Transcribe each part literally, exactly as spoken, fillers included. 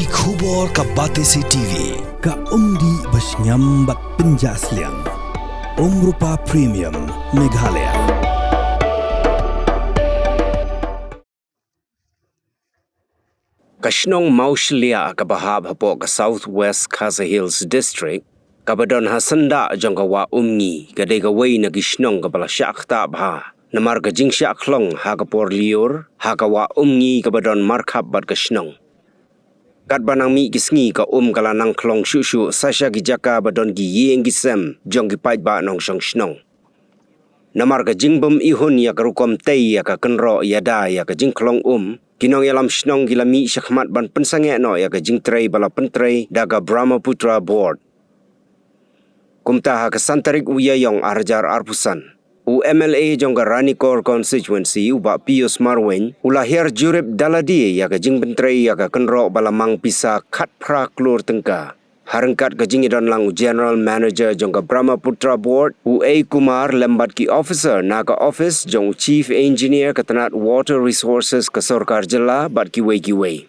Ki khubor ka Batesi T V, ka umdih ba shngiam bad pynjah sliang. Umrupa Premium, Meghalaya. Ka shnong Mawshliah kaba hap hapoh ka South West Khasi Hills District, kaba don ha syndah jong ka Wah Umngi, ka dei kawei na ki shnong kaba la shah ktah bha namar ka jingshah khlong ha ka por lyiur ha ka Wah Umngi kaba don markhap bad ka shnong. Katba nang mih ki sngi, ka um ka la nang khlong shuh shuh sa sha ki jaka ba don ki ïing ki sem jong ki paidbah nongshong shnong. Namar ka jingbym ihun ïa ka rukom tei ïa ka kynroh ïada ïa ka jingkhlong um, ki nongïalam shnong ki la mih shakhmat ban pynsangeh noh ïa ka jingtrei ba la pyntrei da ka Brahmaputra Board. Kumta, ha ka san tarik u Ïaïong ar hajar arphew san, u M L A jong ka Ranikor Constituency, u Bah Pius Marwein, u la hiar jurip da lade ïa ka jingpyntrei ïa ka kynroh ba la mang pisa khatphra klur tyngka, ha ryngkat ka jingïadon lang u General Manager jong ka Brahmaputra Board, u A Kumar, lem bad ki officer na ka office jong u Chief Engineer ka tnat Water Resources ka sorkar jylla bad kiwei kiwei.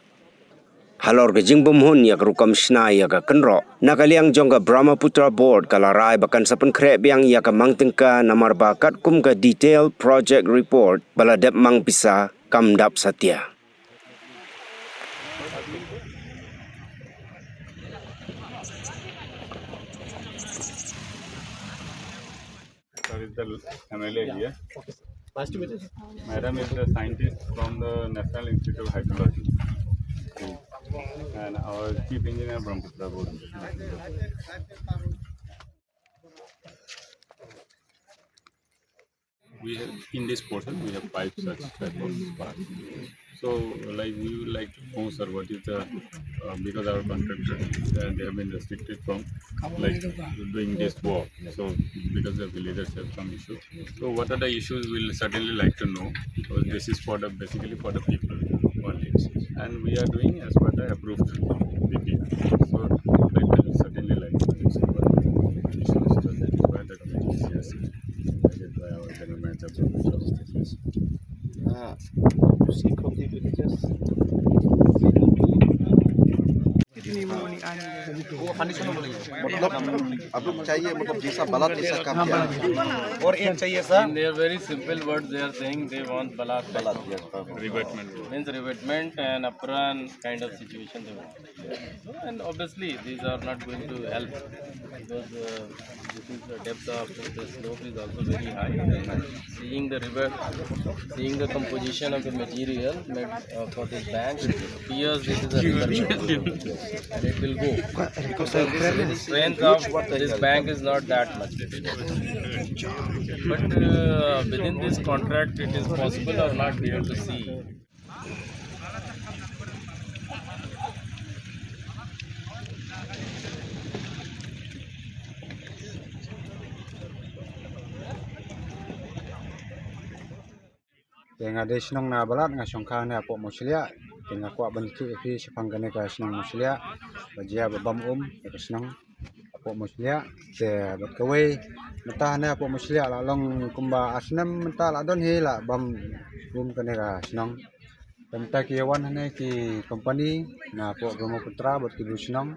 Halor ka jingbymhun ïa ka rukom shna ïa ka kynroh, na ka liang jong ka Brahmaputra Board ka la rai ba kan sa pynkhreh biang ïa ka mang tyngka, namar ba katkum ka detailed project report ba la dep mang pisa, kam dap satia. Sir is the M L A here. Madam is the scientist from the National Institute of Hydrology. And our chief engineer, Brahmaputra Board. We have, in this portion, we have five such type of parts. So, like, we would like to know, sir, what is the, uh, because our contractor, uh, they have been restricted from, like, doing this work. So, because of the leadership, some issue. So, what are the issues? We'll certainly like to know, because this is for the, basically for the people only. And we are doing as per the approved B P. So, I will certainly like to know what issues, so that is why the committee is here. That is why our general manager. हाँ, उसकी कॉपी भी just वो खाने से बोलेंगे। मतलब, अब लोग चाहिए, मतलब, जैसा बलात्, जैसा काम किया। और एक चाहिए, सर। In their very simple words, they are saying they want बलात्। बलात्, yes, हाँ। Revetment। Means revetment and apron kind of situation they want। So, and obviously, these are not going to help because, uh, this is the depth of the slope is also very high. Seeing the river, seeing the composition of the material made, uh, for this bank, appears this is a river. And it will go. Because the strength of this bank is not that much. But, uh, within this contract, it is possible or not, we have to see. Te nga dei shnong na Balat, nga shong kha ne hapoh Mawshliah. Te nga kwah ban kyntu ïa phi shaphang kane ka shnong Mawshliah, ba jia ba bam um ïa ka shnong hapoh Mawshliah. Te bad kawei, mynta hangne hapoh Mawshliah la long kumba ar snem mynta la don hi la bam um kane ka shnong. Te mynta ki ïa wan hangne ki company na hapoh Brahmaputra bad ki briew shnong.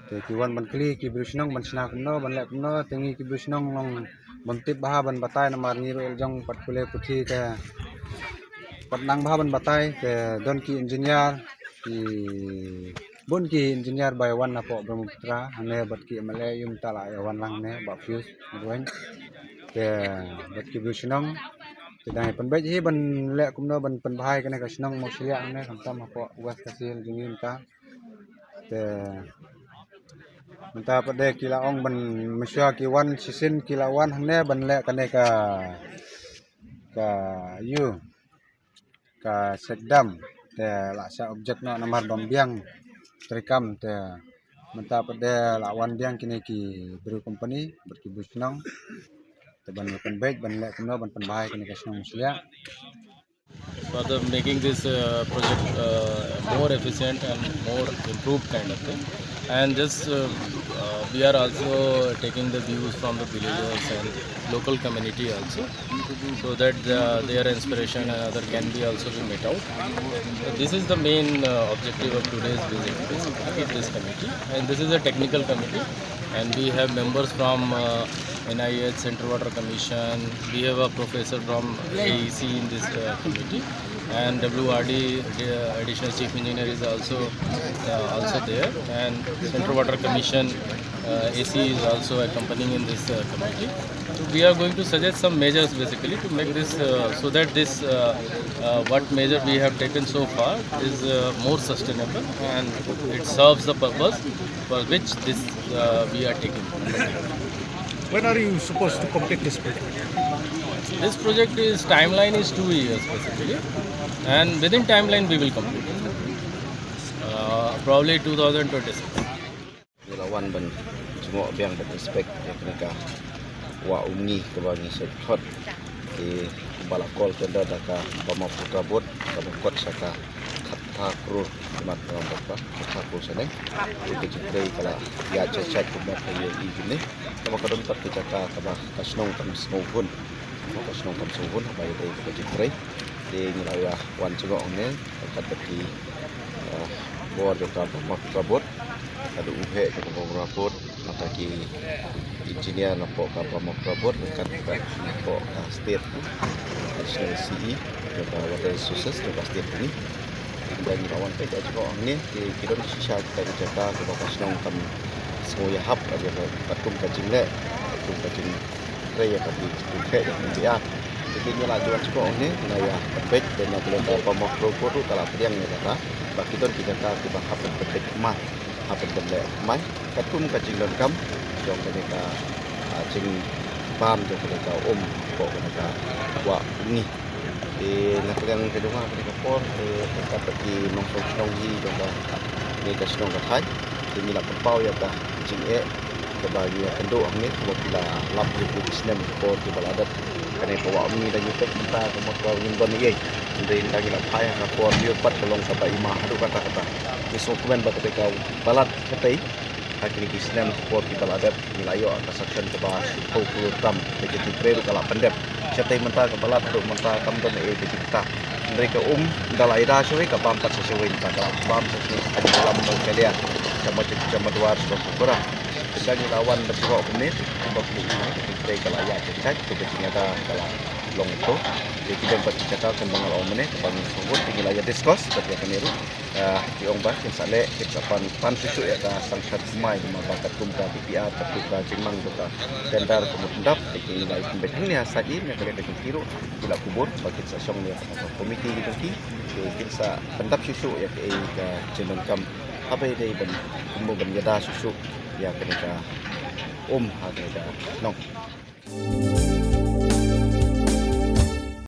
Te ki wan ban kylli ki briew shnong ban shna kumno, ban leh kumno, te ngi ki briew shnong long bym tip bha ban batai namar ngi ruh jong pat pule puthi te pat nang bha ban batai. Te don ki engineer, ki bun ki engineer ba ïa wan napoh Brahmaputra hangne bad ki M L A, ym ta la ïa wan lang ne Bah Pius Marwein. Te bad ki briew shnong te dang pynbeit hi ban leh kumno ban pynbha ïa kane ka shnong Mawshliah hangne khamtam hapoh West Khasi Hills jong ngi mynta. Te mynta pat de ki la ong ban mynshuwa ki wan shisien ki la wan hangne ban leh kane ka, ka ïu, ka check dam. Te la shah object noh namar bym biang treikam. Te mynta pat de la wan biang kine ki briew company bad ki briew shnong. Te ban pynbeit ban leh kumno ban pynbha ïa kane ka shnong Mawshliah. For the making this, uh, project, uh, more efficient and more improved kind of thing. And just, uh, uh, We are also taking the views from the villagers and local community also, so that the, their inspiration and other can be also be met out. So this is the main uh, objective of today's visit, basically, this committee, and this is a technical committee, and we have members from uh, N I H, Central Water Commission. We have a professor from A E C in this uh, committee, and W R D, the Additional Chief Engineer, is also uh, also there, and Central Water Commission uh, A C is also accompanying in this uh, committee. So we are going to suggest some measures, basically, to make this uh, so that this uh, uh, what measure we have taken so far is uh, more sustainable and it serves the purpose for which this uh, we are taking. When are you supposed to complete this project? This project is timeline is two years, basically, and within timeline we will complete. Uh, probably two thousand twenty-six. Ngi la wan ban jngoh biang ban inspect ïa kane ka wah Umngi kaba ngi sa thot ki ba la call tender da ka Bamok Water Board kaba kot sa ka khatphra klur khmat ram ba khatphra klur shaneng. Te ka jingtrei ka la ïa chai chai kumno ka ïa i kine kaba ka don pat ka jaka kaba ka shnong kam sngewhun. Ka shnong kam sngewhun ba ïa dei ka jingtrei. Te ngi la ïa wan jngoh hangne kat bad ki bor jong ka Bamok Water Board. Ka dei u heh jong ka Bamok Water Board, nangta ki engineer napoh ka Bamok Water Board, kat bad napoh ka state, additional C E jong ka Water Resources jong ka state ni. Te ngi la wan peit jngoh hangne, te ki don shisha kita ki jaka kiba ka shnong kam sngew ïahap, ka kum ka jingleh, ka kum ka jing trei ïa ka bri, ka bri ïa ka bri. Te ngi la wan shuh ne, ngi la ïa pynbeit, te na ka Bamok Water Board ruh ka la pdiang ïa kata ba ki don ki jaka kiba hap ban pynbeit mai, hap ban pynleh mai. Katkum ka jingdonkam jong kane ka, ah, jingbam jong kane ka um, ko kane ka wah Umngi. Te na ka liang ka jong nga kane ka por, te kat ba ki nongshong shnong hi jong kane ka shnong ka thaiñ, te ngi la pynpaw ïa ka jingeh kaba ngi ïa kynduh hangne, kaba ki la lap ïa ki snem ki por kiba la dep. Kane ka wah Umngi da ngi peit mynta ka mut ba ngim don ei ei. Hynrei ynda ngi la phai ha ka por ïoh pat ka long kaba ima haduh katta katta. Ngi sngewkmen ba kata ka palat katei ha kine ki snem ki por kiba la dep ngi la ïoh ka sanction kaba shiphew klur tam. Te ka jingtrei ruh ka la pyndep. Shatei mynta ka palat haduh mynta kam don ei ei ka jingkata. Hynrei ka um ynda la ïada shawei ka bam pat sa shawei, mynta ka la bam sa shawei, ka lam ba ka lia. Ka ma jik ka ma dwar sa ba ka kura. Te ngi la wan ba jngoh kumne, kumba kumne, kumne ka la ïa ka jait, to ka jingïada ka la long to. Te ki don pat ki jaka kumba nga la ong mynne, kaba ngi sngewbha te ngi la ïa discuss bad ïa kane ruh. Ah, ki ong ba kin sa leh, kin sa pan, pan shuh shuh ïa ka sanction mai, kumba ba katkum ka D P R, katkum ka jingmang jong ka tender, kumba pyndap, te ki la ïa pynbeit hangne ha site ïa ka leh ka jong ki ruh, ki la kubur ba kin sa shong ïa ka komiti ki jong ki, te kin sa pyndap shuh shuh ïa ka, ïa ka jingdonkam. Haba ïadei ban kumno ban ïada shuh shuh ïa kane ka um ha kane ka shnong.